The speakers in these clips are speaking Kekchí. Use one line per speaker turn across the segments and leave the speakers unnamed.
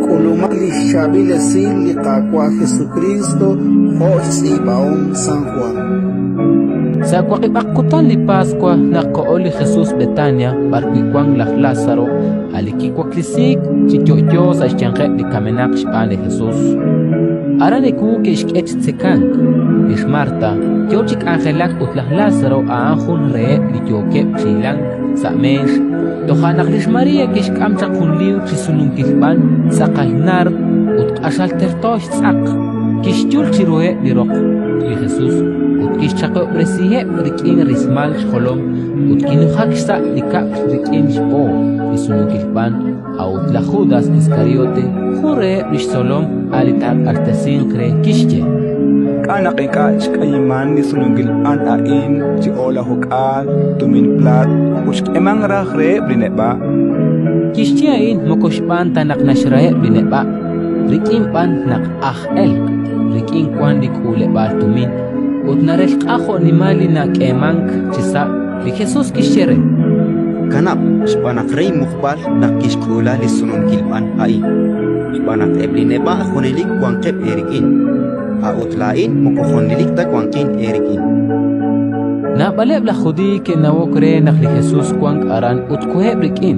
K'ulumaq li xchaab'il esil li Qaawa' Jesukriist jo' xtz'iib'ahom San Jwan.
Sa' waqib'aq kutan li Paswa, naq koho li Jesus Betania b'arwi' wank laj Lázaro, a' li kiwaklesiik chi yo'yo sa' xyanqeb' li kamenaq xb'aan li Jesus. Aran ewu ke'xk'e chi tzekank. Lix Marta yo chi k'anjelak ut laj Lázaro a'an jun reheb' li yookeb' chi hilank sa' meex. Toja' naq lix María kixk'am chaq jun liwr chi sununkil b'an tz'aqal naard ut q'axal terto xtz'aq, kixyul chiruheb' li roq li Jesus ut kixchaqihob'resiheb' rik'in rismal xjolom ut kinujak xsa' li kab'l rik'in xb'ook li sununkil b'an. A'ut laj Judas Iskariote, jun reheb' li xtzolom, a' li taaq'axtesinq re, kixye:
K'a' naq ink'a' xk'ayimank li sununkil b'an a'in chi o'lajuk'aal tumin plaat ut xk'eemank raj reheb' li neb'a'?
Kixye a'in moko xb'aan ta naq naxraheb' li neb'a', rik'in b'an naq aj elq', rik'in wank li k'uuleb'aal tumin ut narelq'a jo'nimal li nak'eemank chisa'. Li Jesus kixye re:
Kanab', xb'aan naq re inmuqb'al naq kixk'uula li sununkil b'an a'in. Xb'aan naq eb' li neb'a' junelik wanqeb' eerik'in, a'ut laa'in moko junelik ta wanqin eerik'in.
Naab'aleb' laj Judiiy ke'nawok re naq li Jesus wank aran ut koheb' rik'in,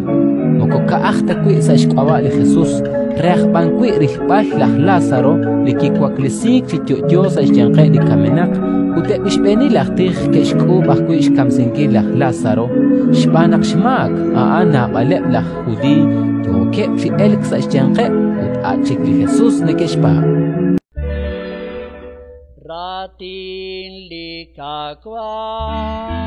moko ka'aj ta wi' sa' xk'ab'a' li Jesus, re aj b'an wi' rilb'al laj Lázaro li kiwaklesiik chi yo'yo sa' xyanqeb' li kamenaq. Ut eb' li xb'eenil aj tij ke'xk'uub' ajwi' xkamsinkil laj Lázaro, xb'aan naq xmaak a'an naab'aleb' laj Judiiy yookeb' chi elk sa' xyanqeb' ut a' chik li Jesus neke'xpaab'.
Raatin li Qaawa'.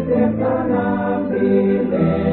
tz'eqtaananb'ileb'.